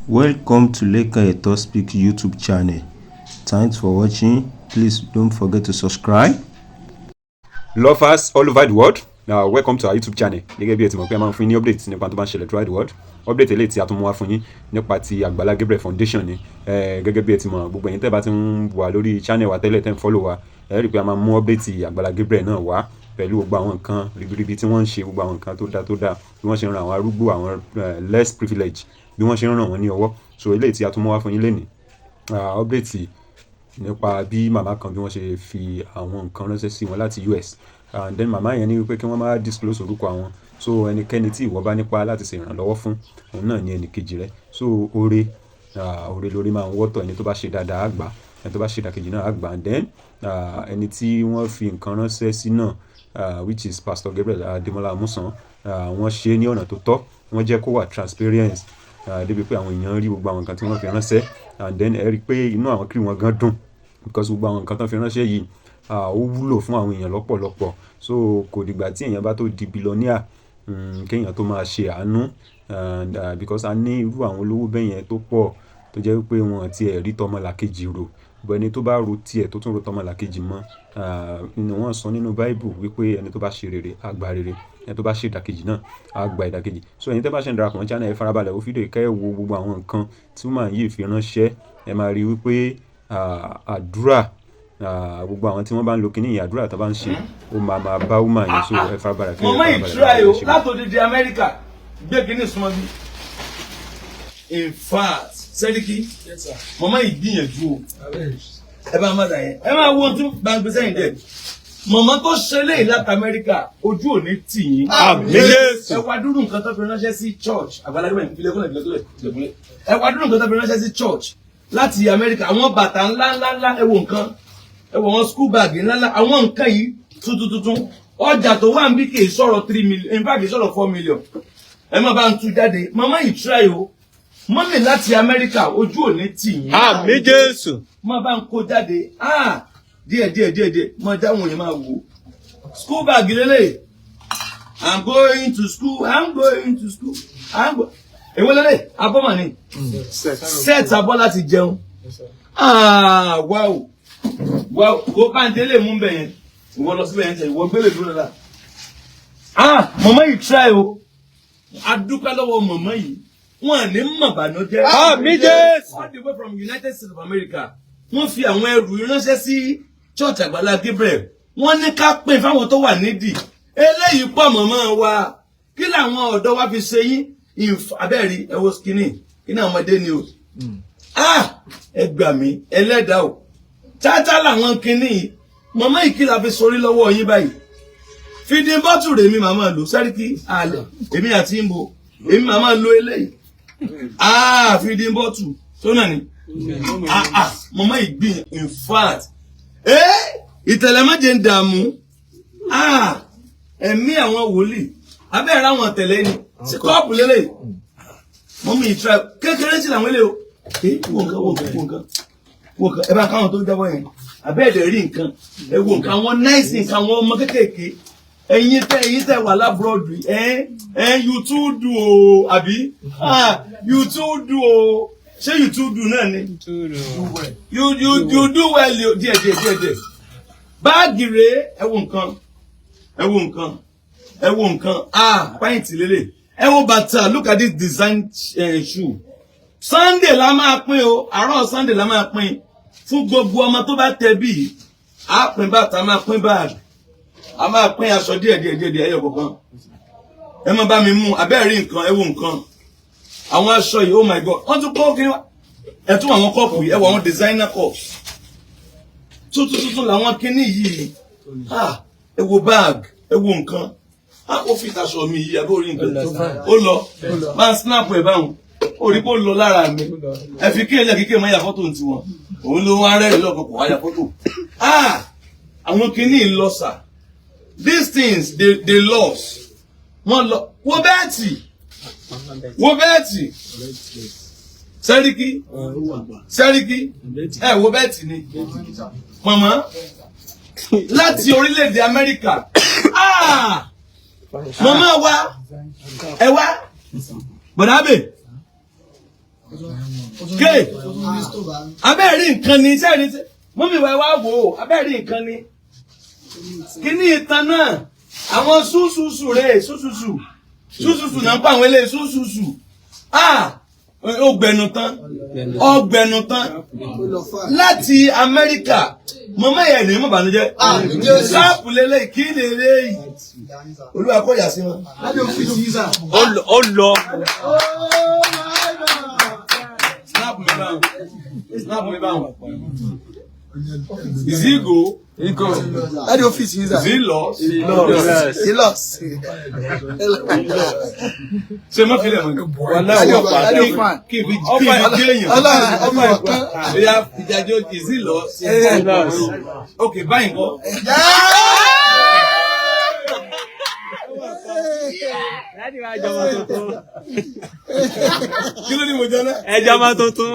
Welcome to Lekan Eto Speak YouTube channel. Thanks for watching. Please don't forget to subscribe. Lovers all over the world, now welcome to our YouTube channel. Gẹ́gẹ́ bí ẹ ti mọ̀ pé a máa ń fún yín ní update nípa tó bá ń ṣẹlẹ̀ throughout the world. Update eléyìí tí a tún mú wá fún yín nípa ti Àgbàlá Gabriel Foundation ni. Gẹ́gẹ́ bí ẹ ti mọ̀, gbogbo ẹ̀yin tẹ́ bá ti ń wà lórí channel wa tẹ́lẹ̀, tẹ́ ń follow wa, ẹ rí i pé a máa mú update Àgbàlá Gabriel náà wá pẹ̀lú gbogbo àwọn nǹkan ribiribi tí wọ́n ń ṣe, gbogbo àwọn nǹkan tó dáa tó dáa, bí wọ́n ṣe ń ran àwọn arúgbó, àwọn less privileged, bí wọ́n ṣe ń ràn wọ́n ní ọwọ́. So eléyìí tí a tún mú wá fún yín lénìí, update nípa bí màmá kan, bí wọ́n ṣe fi àwọn nǹkan ránṣẹ́ sí wọn láti US. And then màmá yẹn ní wípé kí wọ́n má disclose orúkọ àwọn. So ẹnikẹ́ni tí ìwọ bá nípa láti ṣe ìrànlọ́wọ́ fún, òun náà ní ẹnì kejì rẹ. So oore oore lórí máa ń wọ́tọ̀. Ẹni tó bá ṣe dáadáa á gbà, ẹni tó bá ṣe ìdàkejì náà á gbà. And then ẹni tí wọ́n fi nǹkan ránṣẹ́ sí náà, which is Pastor Gabriel Ademola Amusan, wọ́n ṣe é ní ọ̀nà tó tọ́. Wọ́n jẹ́ kó wà transparent débi pé àwọn èèyàn rí gbogbo àwọn nǹkan tí wọ́n fi ránṣẹ́. And then ẹ rí i pé inú àwọn kiri wọn gan dùn because gbogbo àwọn nǹkan tó fi ránṣẹ́ yìí, ó wúlò fún àwọn èèyàn lọ́pọ̀lọpọ̀. So kò dìgbà tí èèyàn bá tó di billionaire kéèyàn tó máa ṣe àánú, and because a ní irú àwọn olówó bẹ́ẹ̀ yẹn tó pọ̀ tó jẹ́ wípé wọn ti ẹ̀ rí tọmọlàkejì rò. But ẹni tó bá ro tiẹ̀ tó tún ro tọmọlàkejì mọ́, ni wọ́n sọ nínú Bible wípé ẹni tó bá ṣe rere á gba rere, ẹni tó bá ṣe ìdàkejì náà á gba ìdàkejì. So ẹ̀yin tẹ́ bá ṣe ń darapọ̀ mọ́ channel, ẹ farabalẹ̀ wo fídíò, kẹ́ ẹ wo gbogbo àwọn nǹkan tí woman yìí fi ránṣẹ́. Ẹ máa rí wípé àdúrà gbogbo àwọn tí wọ́n bá ń lo kíní yìí, àdúrà tó bá ń ṣe, ó máa máa bá woman yẹn. So ẹ farabalẹ̀ kẹ́ ẹ Mọ̀mọ́ farabalẹ̀ ìtura yìí o ṣe gan. Látòdìdí Amẹ́ríkà gbé kínní súnmọ́ bí. In fact, Sẹ́ríkì, mọ̀mọ́ yìí gbìyànjú o. Ẹ bá má dà yẹn, ẹ máa wo ohun tí bá ń gbé sẹ́yìn dẹ̀. Mọ̀mọ́ tó ṣe léyìí láti Amẹ́ríkà, ojú ò ní tì yín. Àmín Jésù. Ẹ wá dúró nǹkan tó fi ránṣẹ́ sí church Àgbàlá Gabriel. Filẹ̀kùnlẹ̀, filẹ̀kùnlẹ̀, filẹ̀kùnlẹ̀. Ẹ wá dúró nǹkan tó fi ránṣẹ́ sí church láti Amẹ́ríkà. Àwọn bàtà ńlá ńlá ńlá, ẹ wo nǹkan, ẹ wo àwọn school bag ńlá ńlá, àwọn nǹkan yìí tuntun tuntun. Ọjà tó wà ń bí kì í sọ̀rọ̀ 3 million, in fact kì í sọ̀rọ̀ 4 million. Ẹ má bá ń tú jáde. Màmá yìí try o. Mummy láti Amẹ́ríkà, ojú ò ní tì yín. Àmín Jésù. Má bá ń kó jáde. Ah, díẹ̀ díẹ̀ díẹ̀ díẹ̀, má jáwọn yẹn, máa wò ó. School bag lélẹ̀. I'm going to school, I'm going to school, I'm go. Èwo lélẹ̀? Abọ́ mà ní set, abọ́ láti jẹun. Ah, wow, kó bá ń délé mú bẹ̀ yẹn. Ìwọ lọ síbẹ̀ yẹn tẹ̀, ìwọ gbélé dúró dáadáa. Ah, màmá yìí try o. A dúpẹ́ lọ́wọ́ màmá yìí. Wọn ní mọ̀ bànújẹ́. Àmín Jésù. All the way from United States of America, wọ́n fi àwọn ẹrù ránṣẹ́ sí church Àgbàlá Gabriel. Wọ́n ní ká pín fáwọn tó wà nídìí. Eléyìí pọ̀. Mọ̀mọ́ wa, kí làwọn ọ̀dọ́ wa fi ṣe yín? Abẹ́rẹ́ ẹ wo skinny kíní, àwọn ọmọdé ni o. Ah, ẹ gbà mí, ẹlẹ́dàá o. Tátá làwọn kinní yìí. Mọ̀mọ́ yìí, kí la fi sorí lọ́wọ́ yín báyìí? Feeding bottle rèmi màmá lò. Sẹ́ríkì àlẹ́ èmi àti ìbò èmi màmá lo eléyìí. Ah, feeding bottle tó náà ni. Ah ah, mọ̀mọ́ ìgbín. In fact, ìtẹ̀lẹ̀ méje ń dààmú. Ah, ẹ̀mí àwọn wòlíì, abẹ́rẹ́ àwọn tẹ̀lé ni sí kọ́ọ̀pù lélẹ̀. Mummy ìtura kékeré sí làwọn eléyìí o. Wo nǹkan, wo nǹkan, wo nǹkan, wo nǹkan. Ẹ bá káwọn tó jábọ̀ yẹn. Abẹ́ẹ̀dẹ̀ rí nǹkan, ẹ wo nǹkan, àwọn nice nǹkan, àwọn ọmọ kékèké. Ẹ̀yin tẹ́ wà l'abroad, ẹ you too do o, àbí? Ah, you too do o. Ṣé you too do náà ni? You do well o. Díẹ̀ díẹ̀ díẹ̀ díẹ̀. Báàgì rèé. Ẹ wo nǹkan, ẹ wo nǹkan, ẹ wo nǹkan. Ah, pint lélẹ̀. Ẹ wo bàtà. Look at this design shoe. Sunday la máa pín o. Àárọ̀ Sunday la máa pín fún gbogbo ọmọ tó bá tẹ bíi. Á pín bàtà, a máa pín báàgì, a máa pín aṣọ díẹ̀ díẹ̀ díẹ̀ díẹ̀, ẹyọ kọ̀ọ̀kan. Ẹ má bá mi mú. Abẹ́rẹ́ nǹkan, ẹ wo nǹkan, àwọn aṣọ yìí. Oh my God, wọ́n tún kọ́ kí ẹ tún àwọn cup yìí. Ẹ wo àwọn designer cups tuntun tuntun làwọn kinní yìí. Ah, ẹ wo bag, ẹ wo nǹkan. Ah, ó fi ìtaṣọ mi yìí. Abẹ́ orí nǹkan, ó lọ máa ń snap ẹ̀ báwọn. Ó rí bó lọ lára mi. Ẹ fi kí ẹlẹ́ kíkẹ́ máa ya fọ́tò tiwọn. Òun ló wá rẹ́rìn lọ́kàn, kò wá ya fọ́tò. Ah, àwọn kinní lọ sà. These things, they lost. Wọ́n lọ. Wo belt, wo belt. Sẹ́ríkì, Sẹ́ríkì, ẹ wo belt ni. Mọ̀mọ́ láti orílẹ̀-èdè Amẹ́ríkà. Ah, mọ̀mọ́ wa, ẹ wá. Bọ̀dábè, Ké abẹ́rẹ́ nǹkan ni sẹ́ẹ̀rí mummy wa, wá wò ó, abẹ́rẹ́ nǹkan ni. Kíní ìtàn náà, àwọn súsùsù rẹ̀, súsùsù súsùsù náà ń pa àwọn eléyìí súsùsù. Ah, ó gbẹnu tán, ó gbẹnu tán láti Amẹ́ríkà. Mọ́mọ́ yẹn ní mọ̀ bànújẹ́ sáàpù lélẹ́yìí. Kí lélẹ́yìí? Olúwa kò yà sí wọn. Ó lọ. Snap mi báwọn, snap mi báwọn. Is he go? Daddy, office yín sà. Is he lost? He lost. Ṣé má filẹ̀ mọ́? Daddy, Daddy, fan. Kí n fi jẹ́ èèyàn. Ọlọ́run ọmọ ọ̀kan. Ìyá ìjàjọ, is he lost? Ok, báyìí kọ́. Láti wá jọmọ tuntun. Kí ló ní mo jẹ náà? Ẹ jọmọ tuntun.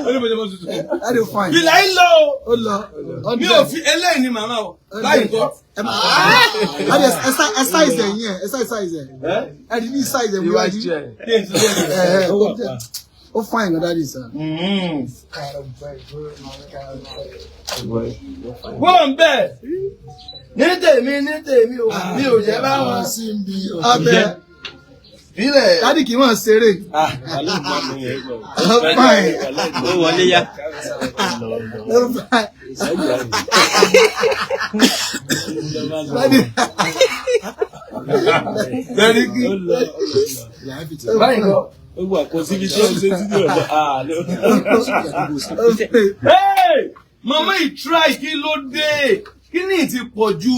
Ó ní mo jẹ mọ́ tuntun. Daddy, fine. Fìlà yìí lọ o. Ó lọ. Mi ò fi eléyìí ni màmá o. Báyìí kọ́. Daddy, ẹ size ẹ̀ yín ẹ̀, ẹ size ẹ̀. Ẹ rí ní size ẹ̀ wíwájú. Kí n ti ṣe Ẹ ẹ ó fine gan, Daddy sir. Wọ́n bẹ̀ ní tèmi, ní tèmi o, mi ò jẹ́ báwọn. Abẹ. Bílẹ̀. Daddy kì í wọ́n ṣeré. Ó fine. Ó wọlé yá. Ó fine. Daddy. Bẹ́ẹ̀ni kí. Báyìí kọ́. Kò síbi tí ó ṣe títí ọ̀dọ̀. Ó fine. Hey! Mama yìí try, kí ló dé? Kí ni ti pọ̀ ju?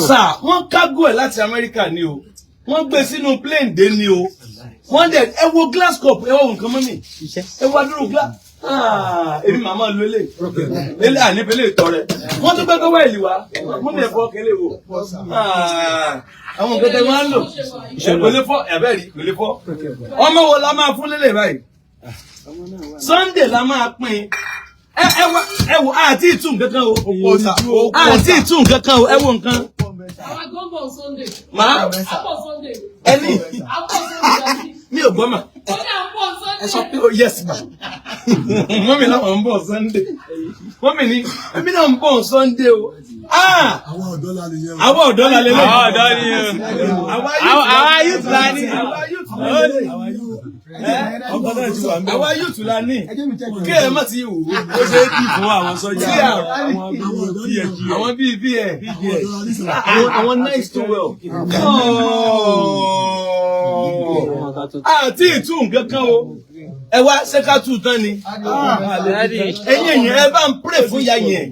Sà, wọ́n kágò ẹ̀ láti Amẹ́ríkà ni o. Wọ́n gbé sínú plane dé ni o. Wọ́n dẹ̀ ẹ wo glass cup, ẹ wo nǹkan mummy. Ẹ wo adúrú glass. Ah, èmi màmá lu eléyìí. Eléyìí ànífẹ́ lè tọrẹ. Wọ́n tún gbé towel wá. Mummy, ẹ̀ fọ́ kélé wò. Ah, àwọn nǹkan tẹ máa ń lò. Kò lè fọ́, ẹ̀bẹ̀ rí, kò lè fọ́. Ọmọ wo la máa fún lélẹ̀ báyìí? Sunday la máa pín. Ẹ wá, ẹ wò, àti ìtú nǹkan kan o, àti ìtú nǹkan kan o, ẹ wo nǹkan. Àwọn gan bọ̀ Sunday. Màá Àpọ̀ Sunday. ẹni Àpọ̀ Sunday, Daddy. Mi ò gbọ́ mà. Ó ní àpọ̀ Sunday. Oh yes ma, mummy náà ń bọ̀ Sunday. Mummy ní èmi náà ń bọ̀ Sunday o. Ah, Àwọn ọ̀dọ́ la lè yẹ o. àwọn ọ̀dọ́ la lélẹ̀. Àwọn ọ̀dọ́ ni o. Àwa Àwa youth la ní. Àwa youth la ní. Àwa youth la ní. Kí ẹ má ti wò ó. Ó ṣe é dì fún àwọn sọ́jà. Tí àwọn bíi bíi ẹ àwọn nice to well. Àti ìtú nǹkan kan o. Ẹ wá, ṣé ká tú tán ni? Ẹ̀yin èèyàn, ẹ bá ń pray fún ya yẹn,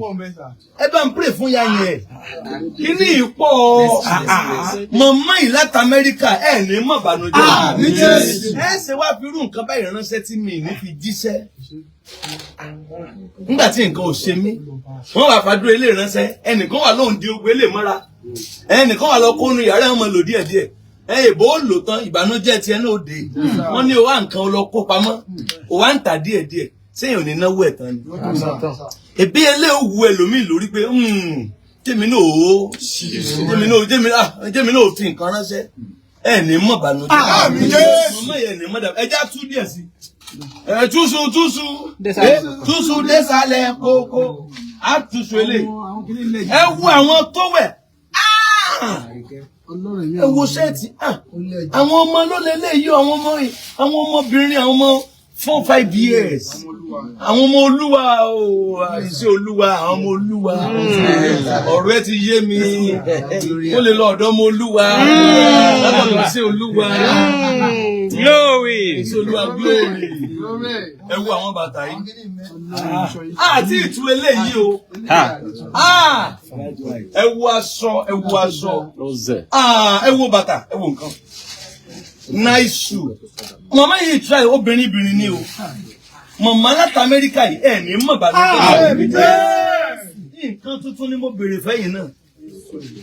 ẹ bá ń pray fún ya yẹn. Kíní ìpọ̀ mọ̀mọ́ yìí láti Amẹ́ríkà, ẹ̀ ní mọ̀ bànújẹ́. Ẹ ṣe wá fi irú nǹkan báyìí ránṣẹ́ tí mi ní fi jíṣẹ́ nígbà tí nǹkan ò ṣe mí. Wọ́n wà fàdúrà ilé ìránṣẹ́, ẹnìkan wà lóhùn di ogun ilé mọ́ra, ẹnìkan wà lọ kónú yàrá ọmọ lò díẹ̀díẹ̀. Ẹ ìbò ó lò tán, ìbànújẹ́ tiẹ̀ náà ó dé. Wọ́n ní o wá nǹkan lọ kó pamọ́, o wá ń tà díẹ̀díẹ̀, sẹ́yìn ò ní náwó ẹ̀ tán ni. Ebi ilé ó wu ẹlòmíì lórí pé tèmi náà ó tèmi náà ó fi nǹkan ránṣẹ́. Ẹ ní mọ̀ bànújẹ́ mọ̀mọ́ yẹn ní mọ̀ dàbí ẹja tú díẹ̀ sí ẹ. Túṣu túṣu túṣu désàlẹ̀ kókó, á túṣu eléyìí. Ẹ wo àwọn towel, ẹ wo shirt. Àwọn ọmọ ló lè léyìí, àwọn ọmọ, àwọn ọmọbìnrin, àwọn ọmọ 4, 5 years, àwọn ọmọ olúwa o, iṣẹ́ olúwa, àwọn ọmọ olúwa. Ọ̀rọ̀ ẹ ti yé mi, ó lè lọ ọ̀dọ̀ ọmọ olúwa látọ̀dọ̀ iṣẹ́ olúwa. Glory. Iṣẹ́ olúwa, glory. Ẹ wo àwọn bàtà yìí, àti ìtú eléyìí o. Ẹ wo aṣọ, ẹ wo aṣọ, ẹ wo bàtà, ẹ wo nǹkan, nice shoe. Màmá yìí try, obìnrin obìnrin ni o. Màmá láti Amẹ́ríkà yìí, ẹ̀ ní mọ̀ bàtà. Nǹkan tuntun ni mo béèrè fẹ́yìn náà,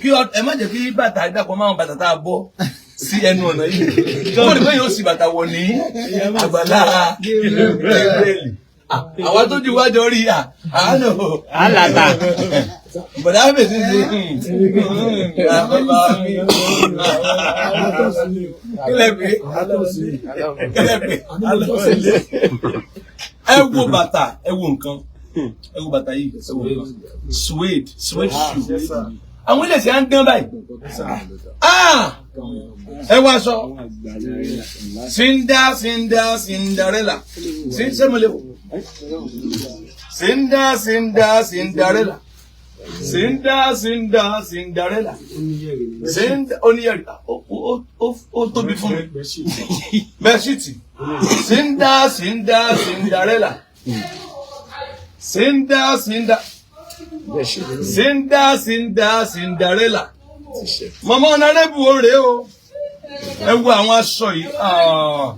kí ẹ má jẹ́ kí bàtà dàpọ̀ máa bàtà tá a bọ́ sí ẹnu ọ̀nà yìí, kó ní bẹ́ẹ̀ yóò sì bàtà wọ̀ ní àgbàlá Gabriel. Àwa tó ju wájọ rí à àánú. Alàtà. Bọ̀dá bèsì ṣe. Bàbá mi. Kílẹ̀ pé. Kílẹ̀ pé. Ẹ wo bàtà, ẹ wo nǹkan. Ẹ wo bàtà yìí, ẹ wo nǹkan. Suede, suede shoe. Àwọn ilé ìṣe à ń dán báyìí. Ah! Ẹ wá aṣọ. Cinda, Cinda, Cinderella. Ṣé mo lè wò? Cinda, Cinda, Cinderella. Cinda, Cinda, Cinderella. Cinda, oníyẹ̀rì. Ó tóbi fún mi. Bedsheet. Cinda, Cinda, Cinderella. Cinda, Cinda. Cinda, Cinda, Cinderella. Màmá Honorable òrè o. Ẹ wo àwọn aṣọ yìí. Ah.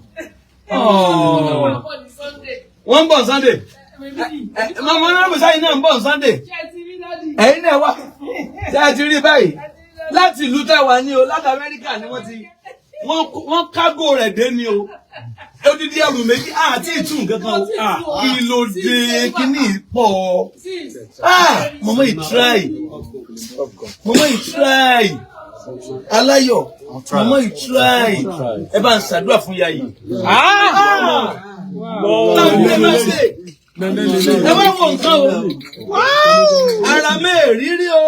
Ah. Wọ́n ń bọ̀ Sunday. Màmá Honorable sáyìn náà ń bọ̀ Sunday. Ẹ̀yin náà wà. Ṣé ẹ ti rí báyìí? Láti ìlú táwa ní o, láti Amẹ́ríkà ni wọ́n ti wọ́n kágò rẹ̀ dé ní o. Odidi ẹrù méjì àti ìtú nǹkan kan o. Kí ló dé? Kíní pọ̀? Ah! Mama yìí try. Mama yìí try. Aláyọ̀, mama yìí try. Ẹ bá ń ṣàdúrà fún ya yìí. Ah! Táwọn ẹ máa ṣe. Ẹ wá wo nǹkan o. Ara mẹ́ẹ̀ẹ́rì o.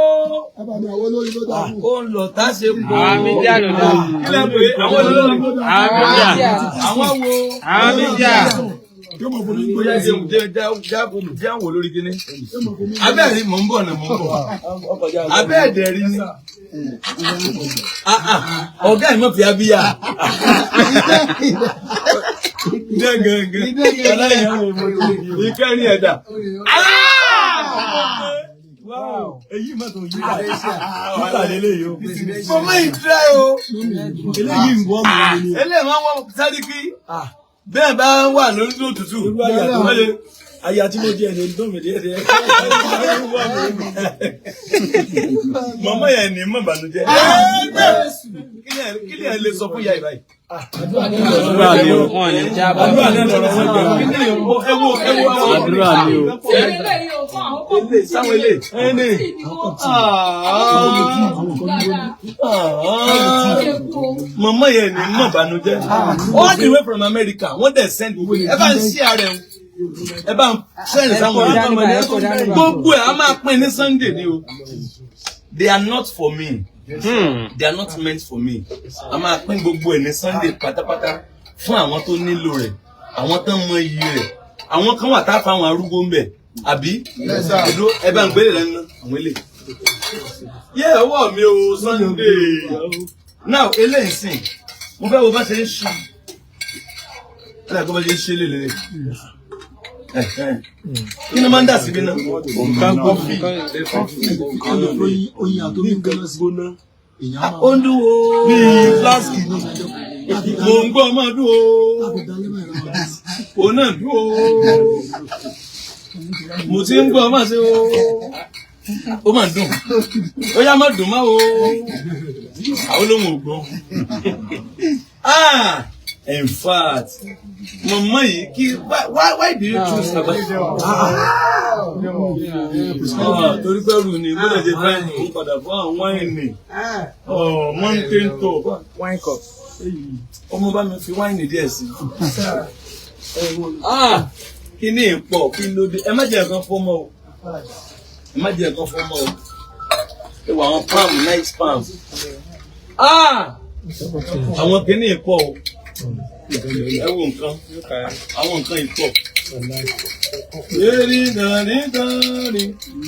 Ẹ bá mi àwọn olórí ló dáa fún. Ó ń lọ tá a ṣe pọ̀. Àmì jà ló dá. Kílẹ̀ pé àwọn olórí. Àmì jà. Àwọn wo? Àmì jà. Yóò mọ̀ fún mi Bóyá jẹun jẹun jẹun wò lórí kíní. Abẹ́ẹ̀rí mò ń bọ̀ náà mò ń bọ̀. Abẹ́ẹ̀dẹ̀ rí ni. Ah, ah, ọ̀gá ẹ̀ mọ̀ fi abíyá. Jẹ́ gangan. Ìkẹrin ẹ̀dá. Èyí mọ̀tò yí bá lélẹ́yìí o. Mo mọ ìdíra o. Eléyìí ń wọ́n mi ni. Eléyìí máa ń wọ́n sáré-kí. Bẹ́ẹ̀ bá wà lórí òtútù. Irú àyà tó àyà tí mo jẹ ní dùn mí díẹ̀ díẹ̀. Màmá yẹn ní mọ̀ ìbànújẹ́. Kí ni ẹ lè sọ fún ìyá ìbáyìí? Àdúrà ni o. Wọ́n ní jábọ̀. Àdúrà ni ọ̀rọ̀ wọn jẹ́. Kí ni ẹ wo ẹ wo ẹ wo. Àdúrà ni o. Sáwọn ilé. Ẹni. Màmá yẹn ní mọ̀ ìbànújẹ́. All the way from America, wọ́n dẹ̀ send owó yẹn. Ẹ bá ń ṣí ara ẹ̀ o. Ẹ bá ń send sáwọn èèyàn. Gbogbo ẹ̀ a máa pín ní Sunday ni o. They are not for me. They are not meant for me. A máa pín gbogbo ẹ̀ ní Sunday pátápátá fún àwọn tó nílò rẹ̀, àwọn tó mọ iyì rẹ̀. Àwọn kan wà tá a fa àwọn arúgbó ń bẹ̀, àbí? Èdò ẹ bá ń gbélé lẹ́nu àwọn ilé. Yé ọwọ́ mi o Sunday. Now eléyìí sìn, mo fẹ́ wo bá ṣe ń ṣu. Ẹ dàgbọ́ bá ṣe ń ṣe lélẹ̀. Kí ni máa ń dà síbí náà? Kọfí. Oyin àtomi gbóná sí. Èèyàn máa Ó ń dún o. Bíi flask ni. Mo ń gbọ́ máa dún o. dalẹ́ báyìí lọ́wọ́. Òun náà dún o. Mo ti ń gbọ́ máa ṣe o. Ó máa dùn. Ó yá má dùn má o. Àwọn olóhùn ò gbọ́. Ah! In fact, màmá yìí kí why do you choose Baba? Ah, torí pé rù ni bó lè ṣe fẹ́ ó padà fún àwọn wáìnì. Oh, mountain top. Wine cup. Ọmọ bá mi fi wáìnì díẹ̀ sí. Ah! Kí ni ìpọ̀ kí ló dé? Ẹ má jẹ́ nǹkan fọ́mọ o. Ẹ má jẹ́ nǹkan fọ́mọ o. Ẹ wọ àwọn palm nice palm. Ah! Àwọn kìíní ìpọ̀ o. Ẹ wo nǹkan. Àwọn nǹkan ìpọ̀. Yéèrí nàrí nàrí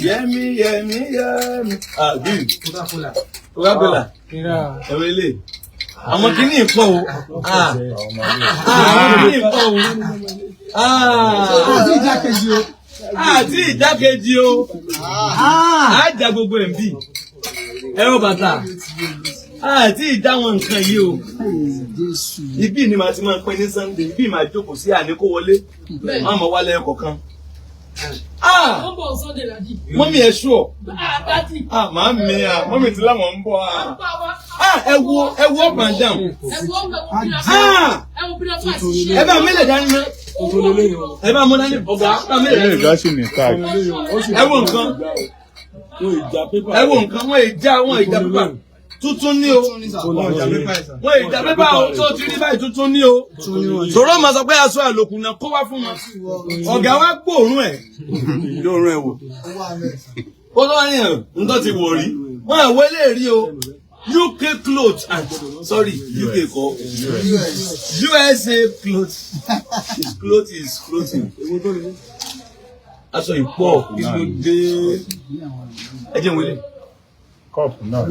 yẹ́mí yẹ́mí yẹ́mí. Àbí Coca-Cola. Coca-Cola. Ẹ̀rọ ilé. Àwọn kìíní ìpọ̀ o. Ah! Àwọn kìíní ìpọ̀ o. Ah! Àti ìjákejì o. Àti ìjákejì o. Àjà gbogbo ẹ̀ ń bì. Ẹ̀rọ bàtà. Àti ìjà wọn nǹkan yìí o. Jésù. Ibí ni màá ti máa pín ní Sunday. Ibí màá jókòó sí àníkó wọlé. Má mọ̀ wálé ẹ̀kọ̀ kan. Ah! Wọ́n bọ̀ Sunday daddy. Mọ́mí ẹ̀ ṣú ọ̀. Ah, daddy. Ah, màá mi à. Mọ́mí ti láwọn ń bọ̀ à. Bá wa. Ah, ẹ wo ẹ wo up and down. Ẹ wo ọ̀gbẹ̀ wo bí Ah! ẹ wo bí wọ́n fà ṣiṣẹ́. Ẹ bá mi lè dání ná. Ẹ bá mú dání ọ̀gá bá mi Ilé rẹ̀. ìgbà sì ní tag. Ẹ wo nǹkan. Ẹ wo nǹkan, wọ́n ìjà pépà. Tuntun ní o. Wọ́n ìjà pépà o, tó ti rí báyìí, tuntun ní o. Sọ̀rọ̀ máa sọ pé aṣọ àlòkù náà kó wá fún wọn. Ọ̀gá wa gbóòórùn ẹ̀. Gbóòórùn ẹ̀ wò. Ó tó wá ní ẹ̀ ńtọ́ ti wọ̀ rí. Wọ́n àwọ̀ eléèrí o. UK cloth and, sorry, UK kọ́. USA cloth. Is cloth is clothing. Aṣọ ìpọ̀, kí ló dé? Ẹ jẹ́ n wọlé. Kọ́ọ̀pù náà.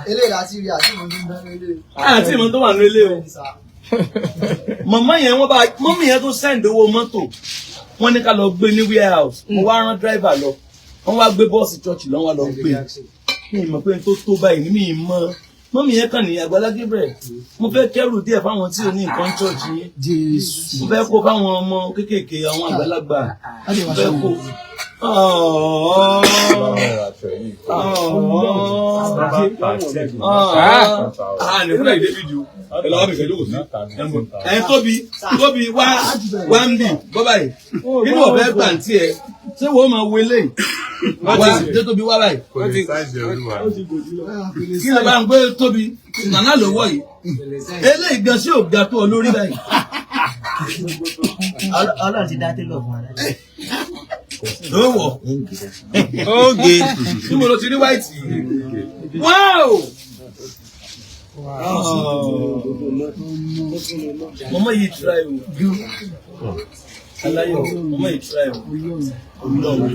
Eléyìí láti rí àti ìmọ̀ tó ń bẹ́ẹ̀ lé. Àti ìmọ̀ tó wà ní ilé o. Màmá yẹn, wọ́n bá mọ́mí yẹn tó send owó mọ́tò. Wọ́n ní ká lọ gbé ní warehouse. Mo wá rán driver lọ. Wọ́n wá gbé bọ́ọ̀sì church lọ́wọ́ wá lọ gbé. Mi ì mọ̀ pé n tó tó báyìí ní mi ì mọ̀. Mọ́mí yẹn kàn ní, "Àgbàlá Gabriel, mo fẹ́ kẹ́rù díẹ̀ fáwọn tí ò ní nǹkan church yín. Mo fẹ́ kó fáwọn ọmọ kéékèèké, àwọn àgbàlagbà. Mo fẹ́ kó." Ọ̀ọ́. Ah, ní fúnra ìdè fídíò. Ẹ lọ́wọ́ mi kẹ́lú kò sí. Ẹ tóbi tóbi wá wá ń bì bọ́ báyìí. Kí ni wọ́n fẹ́ gbà ń tiẹ̀? Ṣé wọ́n máa wo eléyìí? Wá dé, tóbi wá báyìí. Kí ló bá ń gbé tóbi? Nàná ló wọ̀ yìí. Eléyìí gan sí ò ga tó ọ lórí báyìí. Ọlọ́run ti dá télọ̀ fún wa. Ló wọ̀. Oge. Ní mo lọ ti rí white yìí. Wow! Mama yìí try o. Aláyọ̀, mama yìí try o. Ọlọ́run.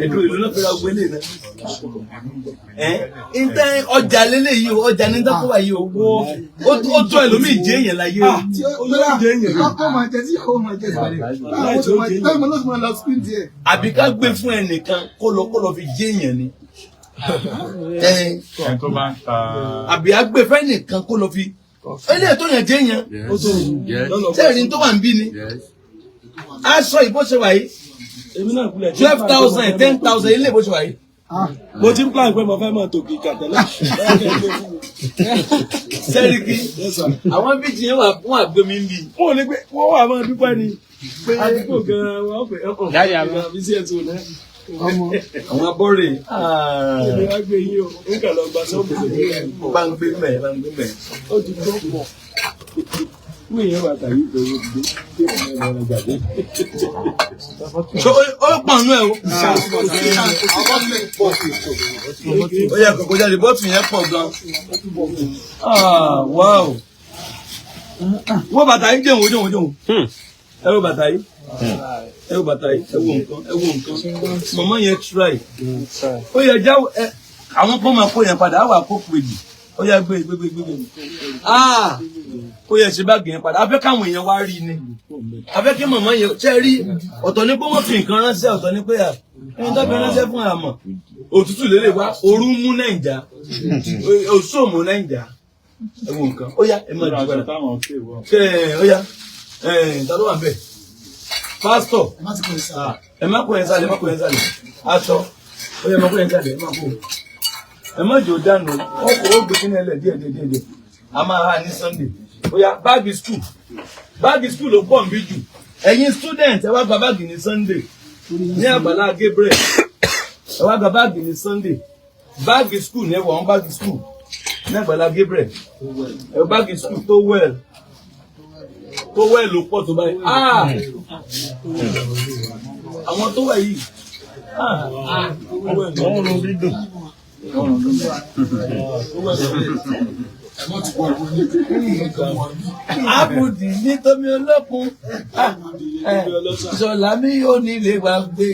Ẹ̀dùn ìlú náà fẹ́ra gbélé náà. Ẹ̀ ǹtẹ́ ọjà lélẹ̀ yìí o, ọjà ní dákọ́wà yìí o. Ó tó ẹlòmíì jẹ́ èèyàn láyé o. Tí ó tọ́kọ́ máa jẹ, tí ìyàwó máa jẹ sáré. Láwọn tó máa lọ screen díẹ̀. Àbí ká gbé fún ẹnìkan kó lọ fi jẹ́ èèyàn ni. Ẹni tó bá ń ta. Àbí á gbé fún ẹnìkan kó lọ fi eléyìí tó yàn jẹ́ èèyàn. Sẹ́ẹ̀rì tó wà ń bí ni. Aṣọ ìbò ṣe wà yìí, 12,000, 10,000 ilé ìbò ṣe wà yìí. Mo ti ń plan pé mo fẹ́ máa tòkì kàtẹ́lẹ̀. Sẹ́ríkì, àwọn bíjì yẹn wà wọ́n àgbé mi ń bí. Wọ́n ò ní pé wọ́n wà máa dúpẹ́ ni pé àdúgbò gan-an wọ́n pè ọkọ̀ Dáàdi àbá. àbí sí ẹ̀tún náà. Àwọn abọ́rẹ̀. Èmi wá gbé yín o, ń kà lọ gba sọ́ọ̀bù lórí. Bá ń gbé mẹ́, bá ń gbé mẹ́. Ó ti gbọ́ pọ̀. Wọ́n èèyàn bàtà yìí pé ó ti dé, kí ọmọ ẹ̀ lọ gbàgbé. So ó pọ̀ nú ẹ̀ o. Ó yẹ kókó jáde, bọ́ọ̀tù yẹn pọ̀ gan. Ah, wow. Wọ́n bàtà yìí jẹun jẹun jẹun. Ẹ wo bàtà yìí. Ẹ wo bàtà yìí. Ẹ wo nǹkan. Ẹ wo nǹkan. Mọ̀mọ́ yẹn try. Ó yẹ jáwọ́ ẹ àwọn kan máa kó yẹn padà, á wà kó pèjì. Ó yẹ gbé gbé gbé gbé. Ah! Ó yẹ ṣe báàgì yẹn padà. A fẹ́ káwọn èèyàn wá rí ni. A fẹ́ kí mọ̀mọ́ yẹn ṣe rí. Ọ̀tọ̀ ni pé wọ́n fi nǹkan ránṣẹ́, ọ̀tọ̀ ni pé à ẹni tó fi ránṣẹ́ fún àmọ̀. Òtútù lélẹ̀ wá, ooru ń mú Nàìjà. Òṣù ò mú Nàìjà. Ẹ wo nǹkan. Ó yá, ẹ máa jù padà. Ṣé ó yá? Ẹ ta ló wà ń bẹ̀? Pásítọ̀, Ẹ má ti kọ̀ ìsà. ẹ má kó yẹn sálẹ̀, ẹ má kó yẹn sálẹ̀. Aṣọ, ó yẹ, ẹ má kó yẹn sálẹ̀, ẹ má kó. Ẹ má jò dànù, ọkọ̀ ó gbé kíní ẹlẹ̀ díẹ̀ díẹ̀ díẹ̀ díẹ̀. A máa ha ní Sunday. Ó yá, báàgì school. Báàgì school ló pọ̀ nbí jù. Ẹ̀yin student, ẹ wá gba báàgì ní Sunday. Ní Àgbàlá Gabriel. Ẹ wá gba báàgì ní Sunday. Báàgì school ní ẹwà wọn, báàgì school. Ní Àgbàlá Gabriel. Ẹ báàgì school tó well. Tó well ló pọ̀ tó báyìí. Ah! Àwọn tó wà yìí. Ah! Ọrùn dídùn. Ẹ má ti kọ̀ ìwọ ní. Àbùdí nítorí olókun. Ṣọlá mi yóò nílé wa gbé.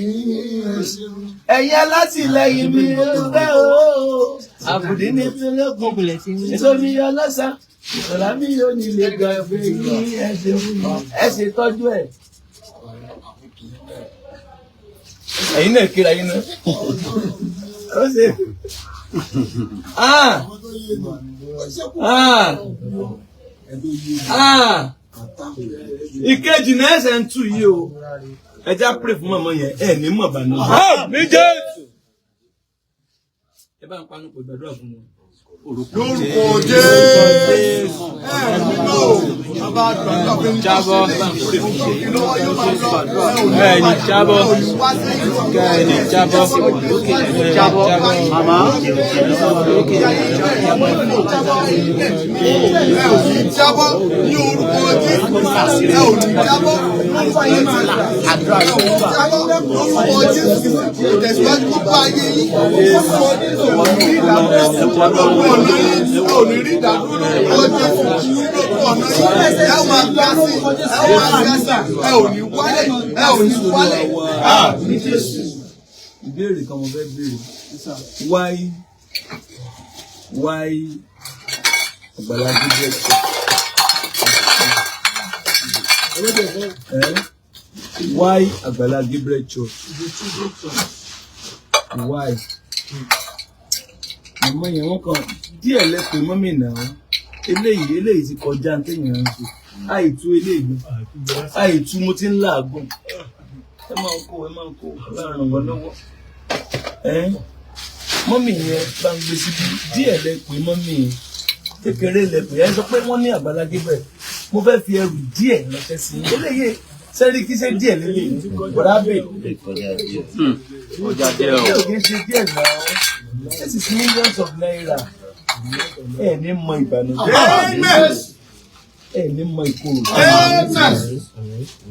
Ẹ̀yin alátìlẹyìn mi ó fẹ́ o. Àbùdí nítorí olókun. Nítorí ọlọ́sà. Ṣọlá mi yóò nílé wa gbé. Ẹ ṣe tọ́jú ẹ̀. Ẹ̀yin náà kíra yín náà. Ó ṣe. Ah! Ah! Ah! Ìkejì náà ẹsẹ̀ ń tù yìí o. Ẹ já pray fún màmá yẹn, ẹ ní mọ̀ bá náà. Ní Jésù. Ẹ bá ń panu pọ̀ gbàdúrà fún wọn. Lórúkọ Jésù. Ẹ nílò bàbá àgbàdo àfẹnusọ. Jábọ́. Ìlọ́wọ́ yóò máa lọ. Ẹni jábọ́. Ẹni jábọ́. Ẹni jábọ́. Màmá. Ẹ ò ní jábọ́ ní orúkọ Jésù. Ẹ ò ní jábọ́ lórúkọ Jésù. Ẹ ò ní jábọ́ lórúkọ Jésù. Ìtẹ̀síwájú gbogbo ayé yín. Lórúkọ Jésù ò ní rí ìdádúró. Gbogbo ọ̀nà yín ò ní rí ìdádúró lórúkọ Jésù. Gbogbo ọ̀nà yín ẹ ó máa ga sí. Ẹ ó máa ga sí. Ẹ ò ní wálẹ̀. Ẹ ò ní wálẹ̀. Àmín Jésù. Ìbéèrè kan mo fẹ́ béèrè. Why Àgbàlá Gabriel Church? Eh? Why Àgbàlá Gabriel Church? Why? Màmá yẹn wọ́n kàn díẹ̀ lẹ́pẹ̀ mọ́mì náà. Eléyìí ti kọjá ní téèyàn ń ṣe. Àìtú eléyìí. Àìtú mo ti ń làágùn. Ẹ máa kó, ẹ máa kó, Ọlọ́run ràn wọ́n lọ́wọ́. Ẹ́ mọ́mì yẹn bá ń gbé síbí díẹ̀ lẹ pé mọ́mì kékeré lẹ pé. Ẹ sọ pé wọ́n ní Àgbàlá Gabriel, mo fẹ́ fi ẹrù díẹ̀ ránṣẹ́ sí i. Eléyìí sẹ́rí kí ṣe díẹ̀ lélẹ̀ bọ̀dá bẹ̀. Ọjà díẹ̀ o. Ṣé ò kí ń ṣe díẹ̀ náà? This is millions of naira. Ẹ ní mọ ìbànújẹ́. Amen. Ẹ ní mọ ìkorò. Amen.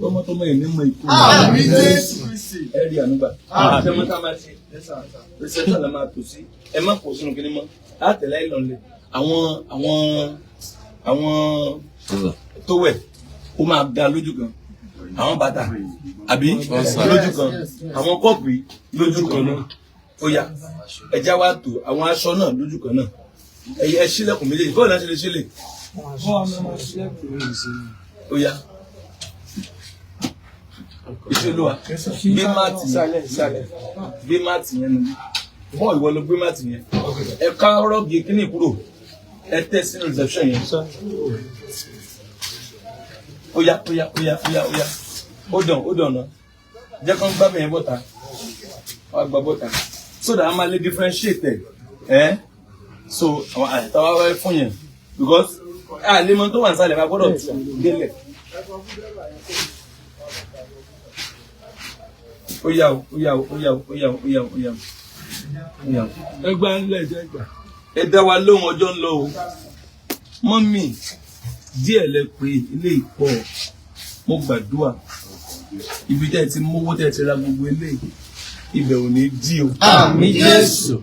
Tọmọtọmọ ẹ ní mọ ìkorò. Àmín Jésù Kristi. Ẹ rí ànúgbà. Ṣé mo tá máa ṣe? Reception la máa tò sí. Ẹ má kó sínú kinní mọ́. Látẹ̀lé ìlànà àwọn towel ó máa ga lójú kan. Àwọn bàtà àbí lójú kan. Àwọn kọ́ọ̀pù yìí lójú kan náà. Ó yá, ẹja wa tò àwọn aṣọ náà lójú kan náà. Ẹ ṣílẹ̀kùn méjèèjì. Bọ́ọ̀lù náà ṣe lè ṣílẹ̀. Ó yá. Iṣẹ́ olúwa, gbé máàtì yẹn, gbé máàtì yẹn nù. Bọ́ọ̀ ìwọ ló gbé máàtì yẹn. Ẹ ká rọ́ọ̀gì kíní kúrò. Ẹ tẹ́ sínú reception yẹn. Ó yá, ó yá, ó yá, ó yá, ó yá. Ó dàn, ó dàn náà. Jẹ́ kán gbá bẹ̀yẹn bọ́ta. Wọ́n á gba bọ́ta. So that a máa lè differentiate ẹ̀. Ẹ́ so àwọn àtàwọn wáyé fún yẹn because a lè mọ tó wà nísàlẹ̀ máa gbọ́dọ̀ tù délẹ̀. Ó yá o, ó yá o, ó yá o, ó yá o, ó yá o, ó yá o. Ó yá o. Ẹgbà ńlẹ̀ jẹ́ gbà. Ẹ dá wa lóhùn, ọjọ́ ń lọ o. Mọ́mì, díẹ̀ lẹ pé ilé ìpọ̀. Mo gbàdúrà. Ibi tẹ́ ẹ ti mówó tẹ́ ẹ ti ra gbogbo ilé ibẹ̀ ò ní dí o. Àmín Jésù.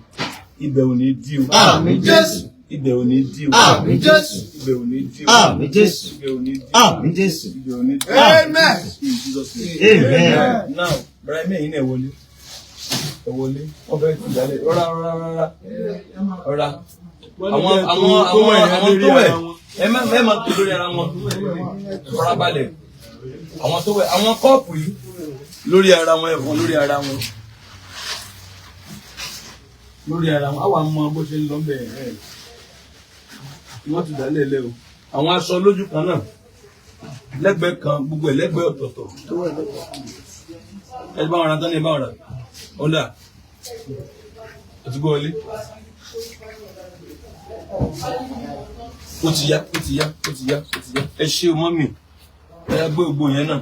Ibẹ̀ ò ní dí o. Àmín Jésù. Ibẹ̀ ò ní dí o. Àmín Jésù. Ibẹ̀ ò ní dí o. Àmín Jésù. Ibẹ̀ ò ní dí o. Àmín Jésù. Ibẹ̀ ò ní dí o. Amen. In Jesus' name. Amen. Now, Brian, ẹ̀yin náà ẹ wọlé. Ẹ wọlé. Wọ́n fẹ́ ti dálẹ̀. Rọra rọra rọra. Rọra. Àwọn tó wẹ̀. Ẹ má tó lórí ara wọn. Rọra balẹ̀. Àwọn tó wẹ̀. Àwọn kọ́ọ̀pù yìí lórí ara wọn, ẹ̀fọn lórí ara wọn. Lórí ara wọn. Àwa mọ bó ṣe ń lọ bẹ́ẹ̀ ẹ̀. Wọ́n ti dálẹ̀ lẹ́ o. Àwọn aṣọ lójú kan náà. Lẹ́gbẹ̀ẹ́ kan, gbogbo ẹ̀ lẹ́gbẹ̀ẹ́ ọ̀tọ̀ọ̀tọ̀. Ẹ bá wọn ra tán ní ẹ bá wọn rà ọ̀dà àtúgbò wọlé. Ó ti yá, ó ti yá, ó ti yá, ó ti yá. Ẹ ṣé o mọ́mì, ẹ yá gbé ògbó yẹn náà.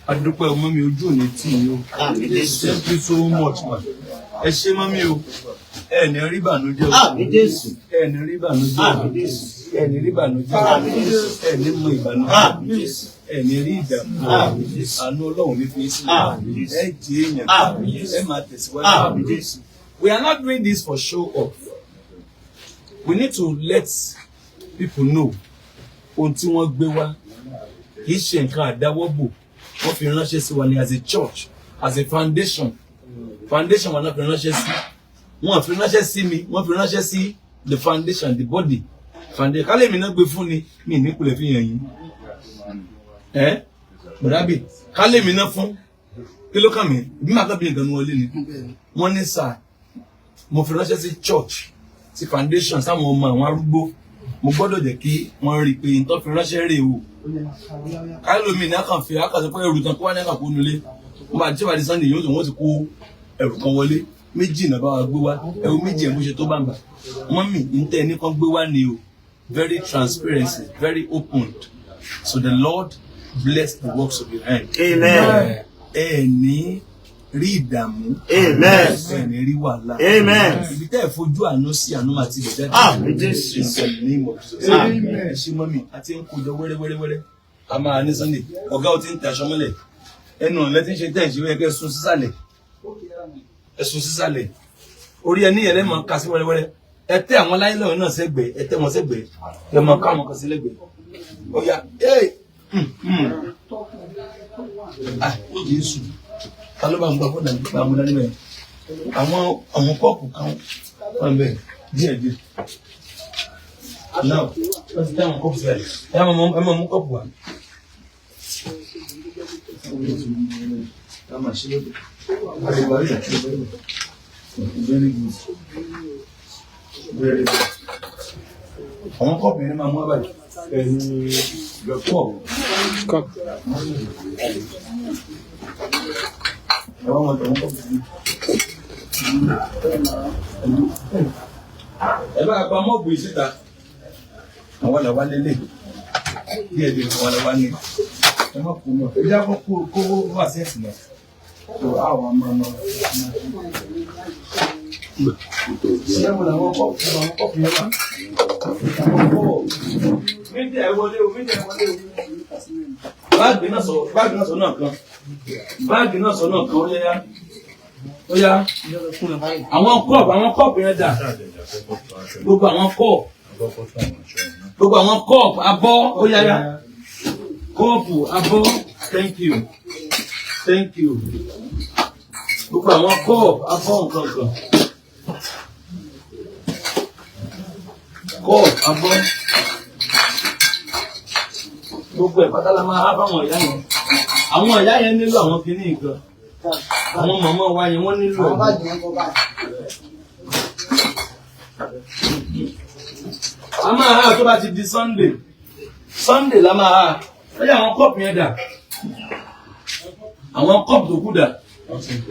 Adúpẹ́ o mọ́mì, ojú ò ní tì yín o. Àmín Jésù. Thank you so much ma. Ẹ ṣé mọ́mì o. Ẹ ní rí ìbànújẹ́ o. Àmín Jésù. Ẹ ní rí ìbànújẹ́ o. Àmín Jésù. Ẹ ní rí ìbànújẹ́ o. Àmín Jésù. Ẹ ní mọ ìbànújẹ́. Àmín Jésù. Ẹ ní rí ìdààmú. Àmín Jésù. Àánú Ọlọ́run ní fi í sílẹ̀. Àmín Jésù. Ẹ jẹ́ èèyàn. Àmín Jésù. Ẹ máa tẹ̀síwájú. Àmín Jésù. We are not doing this for show off. We need to let people know ohun tí wọ́n gbé wá kì í ṣe nǹkan àdáwọ́bò. Wọ́n fi ránṣẹ́ sí wa ní as a church, as a foundation. Foundation wa náà fi ránṣẹ́ sí. Wọ́n fi ránṣẹ́ sí mi, wọ́n fi ránṣẹ́ sí the foundation, the body. Foundation. Kálẹ̀ mi náà gbé fún ni, mi ní kulẹ̀ fi hàn yín. Ẹ́ Bùrábì, kálẹ̀ mi náà fún. Kí ló kàn mí? Bí màá kàn bí nǹkan wọlé ni. Wọ́n ní sáà, mo fi ránṣẹ́ sí church, sí foundation, sáwọn ọmọ àwọn arúgbó. Mo gbọ́dọ̀ jẹ́ kí wọ́n rí i pé n tó fi ránṣẹ́ rèé o. Kálómi ní akàn fi akàn sọ pé ẹrù tán kó wá ní akàn kó nulẹ̀. Wọ́n bá tí wàá di Sunday yóò tó wọ́n ti kó ẹrù kan wọlé. Méjì náà bá wa gbé wá. Ẹ̀wọ̀n méjì ẹ̀ bó ṣe tó bá ń bà. Mummy, ń tẹ́ ẹni kan gbé wá ni o. Very transparency, very open. So the Lord bless the works of your hand. Amen. Ẹ ní rí ìdààmú. Amen. Ẹ ní rí wàhálà. Amen. Ibi tẹ́ ẹ fojú àánú sí, àánú máa ti lè jáde. Àmín Jésù. In the name of Jesus. Amen. Ẹ ṣé mummy, a ti ń kójọ wẹ́rẹ́wẹ́rẹ́wẹ́rẹ́. A máa ní Sunday. Ọ̀gá o ti ń tẹ aṣọ mọ́lẹ̀. Ẹnu ọ̀nà tí ń ṣe tẹ́ ìṣe kẹ́ sún sísàlẹ̀. Ẹ sún sísàlẹ̀. Orí ẹni yẹn lẹ́mọ̀ ká sí wẹ́rẹ́wẹ́rẹ́. Ẹ tẹ́ àwọn láìlọ́ọ̀ náà sẹ́gbẹ̀ẹ́. Ẹ tẹ́ wọn sẹ́gbẹ̀ẹ́. Ẹ mọ ká wọn kan sí lẹ́gbẹ̀ẹ́. Ó yá. Ee. Ah, Jésù. Ta ló bá ń gba fóònù àti bá mú dání bẹ́ẹ̀? Àwọn kọ́ọ̀pù kan wà ń bẹ̀ díẹ̀ díẹ̀. Náà wọ́n ti tẹ́ àwọn kọ́ọ̀pù sílẹ̀. Ẹ máa mú kọ́ọ̀pù wá. Very good. Very good. Àwọn kọ́ọ̀pù yẹn máa mú wá báyìí. Kọ́ọ̀pù. Ẹ wá wọn tọ̀wọ́n kọ́ọ̀pù sí. Ẹ bá gba mọ́ọ̀bù yìí síta. Àwọn làwa lélẹ̀. Díẹ̀ díẹ̀ àwọn làwa ní. Ẹ má kú mọ́. Ẹ jẹ́ kó kó wá sí ẹ̀sìn náà. Tó àwọn máa ma. Ṣé mo làwọn kọ́ọ̀pù àwọn kọ́ọ̀pù yẹn wá? Àwọn kọ́ọ̀pù. Mídíà ẹ wọlé o, mídíà ẹ wọlé o. Báàgì náà sọ, báàgì náà sọ náà kan. Báàgì náà sọ náà kan, ó yá. Ó yá. Àwọn kọ́ọ̀pù, àwọn kọ́ọ̀pù yẹn dà. Gbogbo àwọn kọ́ọ̀pù. Gbogbo àwọn kọ́ọ̀pù abọ́, ó yá yá. Kọ́ọ̀pù abọ́, thank you. Thank you. Gbogbo àwọn kọ́ọ̀pù abọ́ nǹkan kan. Kọ́ọ̀pù abọ́. Gbogbo ẹ̀ pátá la máa há fáwọn ìyá yẹn. Àwọn ìyá yẹn nílò àwọn kinní nǹkan. Àwọn màmá wa yẹn wọ́n nílò ẹ̀. A máa há tó bá ti di Sunday. Sunday la máa há. Ó yẹ àwọn kọ́ọ̀pù yẹn dà. Àwọn kọ́ọ̀pù tó kù dà.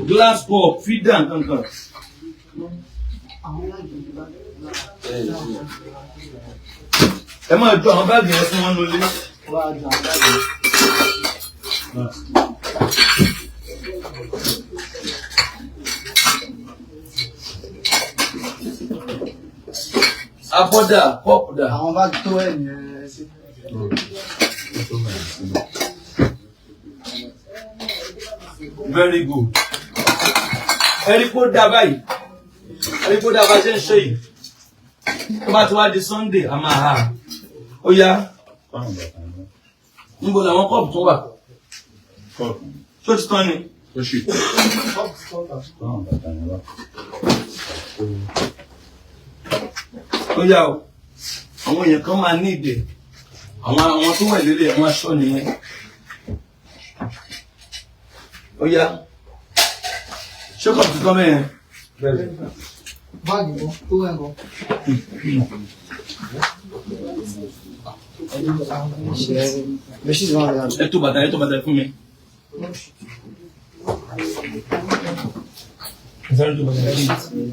Glass cup, fídà nǹkan kan. Ẹ máa ju àwọn báàgì yẹn fún wọn lólé. Abọ́dà, kọ́ọ̀pù dà. Àwọn bá tó ẹ̀yìn ẹ̀ sí. Very good. Ẹ̀rí kó dá báyìí. Ẹ̀rí kó dá bá ṣe ń ṣe yìí. Tó bá ti wá di Sunday, a máa ha. Ó yá. Níbo làwọn kọ́ọ̀pù tó wà? Ṣó ti tán ni? Ó yá o. Àwọn èèyàn kan máa ní ìdè. Àwọn tó wà lélẹ̀ àwọn aṣọ nìyẹn. Ó yá. Ṣé kọ́ọ̀pù ti tán bẹ́yẹn? Báàgì kan tó wẹ̀ kan. Ẹ tó bàtà, ẹ tó bàtà fún mi. Ẹ sáré tó bàtà fún mi.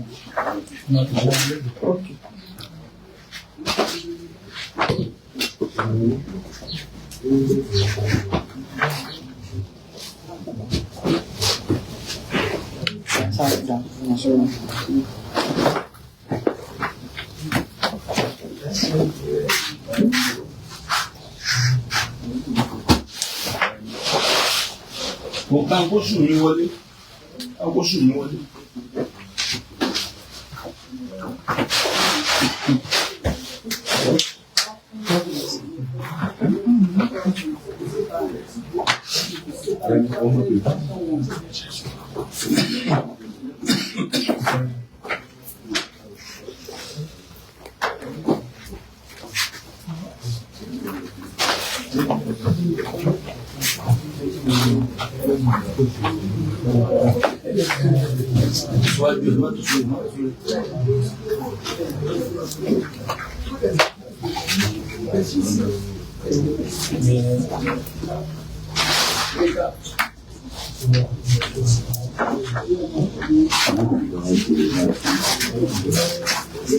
Mo ká kóṣù mi wọlé. Ká kóṣù mi wọlé. Síwájú ẹ̀ má tó sórí, má tó sórí.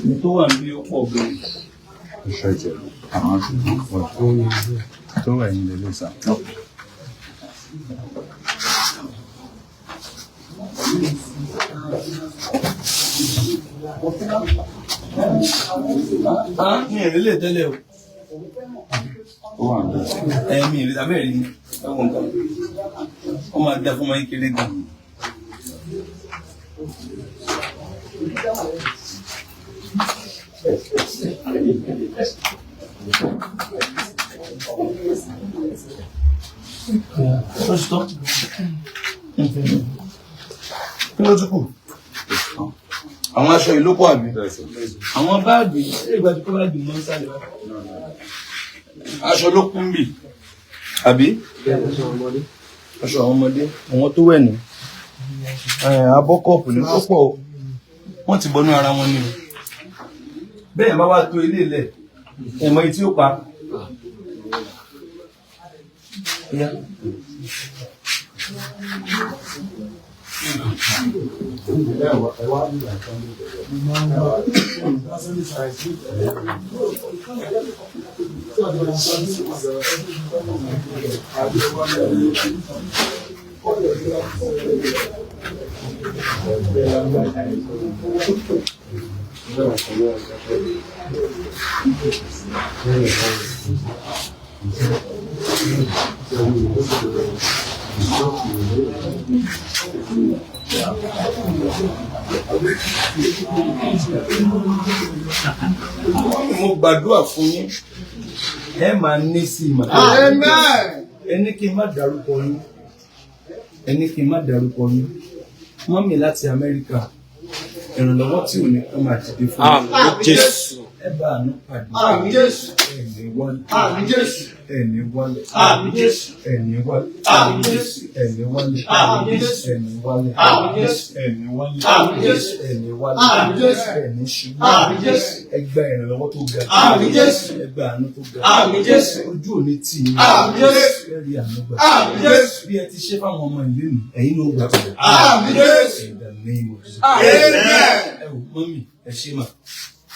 Ní tó wà níbi ó pọ̀ gan. Tó wà yín lélẹ̀ sá. Mi ì rí lè tẹ́lẹ̀ o. Ó wà ní. Ẹ̀mí ìrí abẹ́rẹ́ ni ẹ̀wọ̀n nǹkan. Ó máa da fún ọmọ yín kéré gan. Ó ti tọ́. Kí ló tún kù? Àwọn aṣọ yìí ló pọ̀ àbí? Àwọn báàgì, ṣé ìgbà tí kò báàgì mọ́ ń sálẹ̀ báyìí? Aṣọ ló kún bì, àbí? Aṣọ àwọn ọmọdé, àwọn tó wẹ̀ ní. Abọ́ kọ́ọ̀pù ní ó pọ̀ o. Wọ́n ti bọnú ara wọn ni o. Bẹ́ẹ̀ bá wá tó ilé ilẹ̀, ẹ̀mọ etí ó pa. Ìyá. Mo gbàdúrà fún yín, ẹ máa ní sí i mà. Amen. Ẹ ní kí n má dárúkọ yín, ẹ ní kí n má dárúkọ yín. Mọ́mì láti Amẹ́ríkà, ìrànlọ́wọ́ tí ò ní kán máa dìde fún yín. Àmín Jésù. Ẹ bá àánú pàdé. Àmín Jésù. Ẹ ní wálẹ̀. Àmín Jésù. Ẹ ní wálẹ̀. Àmín Jésù. Ẹ ní wálẹ̀. Àmín Jésù. Ẹ ní wálẹ̀. Àmín Jésù. Ẹ ní wálẹ̀. Àmín Jésù. Ẹ ní wálẹ̀. Àmín Jésù. Ẹ ní wálẹ̀. Àmín Jésù. Ẹ ní ṣubú. Àmín Jésù. Ẹ gba ìrànlọ́wọ́ tó ga. Àmín Jésù. Ẹ gba àánú tó ga. Àmín Jésù. Ojú ò ní tì yín. Àmín Jésù. Ẹ rí àánú gbà. Àmín Jésù. Bí ẹ ti ṣe fáwọn ọmọ ìlú mi, ẹ̀yin ló gbà padà. Àmín Jésù. In the name of Jesus. Amen. Ẹ wò mọ́mì, ẹ ṣé mà.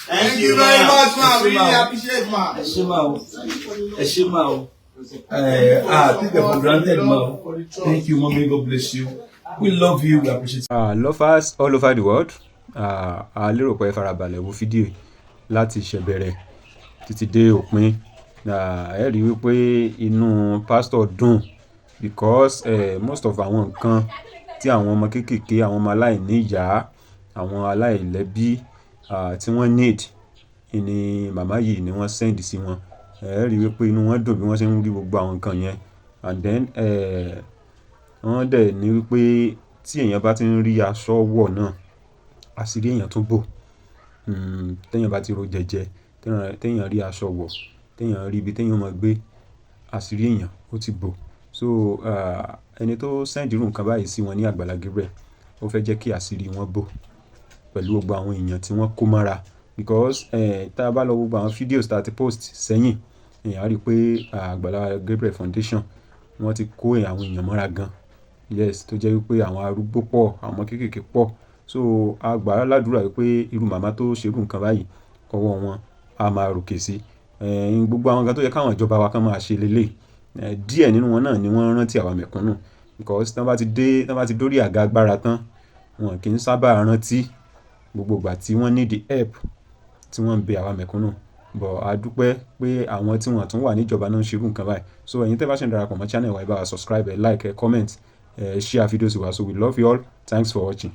Thank you very much, ma. We really appreciate, ma. Ẹ ṣé mà o. Ẹ ṣé mà o. Take it for granted ma o. Thank you, mommy. God bless you. We love you. We appreciate you. Lovers all over the world, a lérò pé ẹ farabalẹ̀ wo fídíò yìí láti ṣẹ̀bẹ̀rẹ̀ títí dé òpin. Ẹ rí i wípé inú pásítọ̀ dùn because most of àwọn nǹkan tí àwọn ọmọ kéékèèké, àwọn ọmọ aláìní ìyá, àwọn aláìlẹ́bí tí wọ́n need ni màmá yìí ni wọ́n send sí wọn. Ẹ rí i wípé inú wọn dùn bí wọ́n ṣe ń rí gbogbo àwọn nǹkan yẹn. And then wọ́n dẹ̀ ní wípé tí èèyàn bá ti ń rí aṣọ wọ̀ náà, àṣírí èèyàn tún bò. Téèyàn bá ti ro jẹjẹ, téèyàn rí aṣọ wọ̀, téèyàn rí ibi téèyàn máa gbé, àṣírí èèyàn ó ti bò. So ẹni tó send irú nǹkan báyìí sí wọn ní Àgbàlá Gabriel, ó fẹ́ jẹ́ kí àṣírí wọn bò pẹ̀lú gbogbo àwọn èèyàn tí wọ́n kó mọ́ra. Because tá a bá lọ wo gbogbo àwọn videos tá a ti post sẹ́yìn, èèyàn á rí i pé Àgbàlá Gabriel Foundation wọ́n ti kó àwọn èèyàn mọ́ra gan. Yes, tó jẹ́ wípé àwọn arúgbó pọ̀, àwọn ọmọ kéékèèké pọ̀. So a gbà á ládùrá wípé irú màmá tó ṣe irú nǹkan báyìí, ọwọ́ wọn á máa ròkè sí. Gbogbo àwọn nǹkan tó yẹ káwọn ìjọba wa kan máa ṣe lélẹ̀. Díẹ̀ nínú wọn náà ni wọ́n rántí àwa mẹ̀kúnnù. Because tí wọ́n bá ti dé, tí wọ́n bá ti dórí àga agbára tán, wọn kì í sábà rántí gbogbo ìgbà tí wọ́n need help tí wọ́n ń bẹ àwa mẹ̀kúnnù. But a dúpẹ́ pé àwọn tí wọ́n tún wà níjọba náà ń ṣe irú nǹkan báyìí. So ẹ̀yin tẹ́ bá ṣe ń darapọ̀ mọ́ channel wa, ẹ bá wa subscribe, ẹ like, ẹ comment, ẹ share videos wa. So we love you all. Thanks for watching.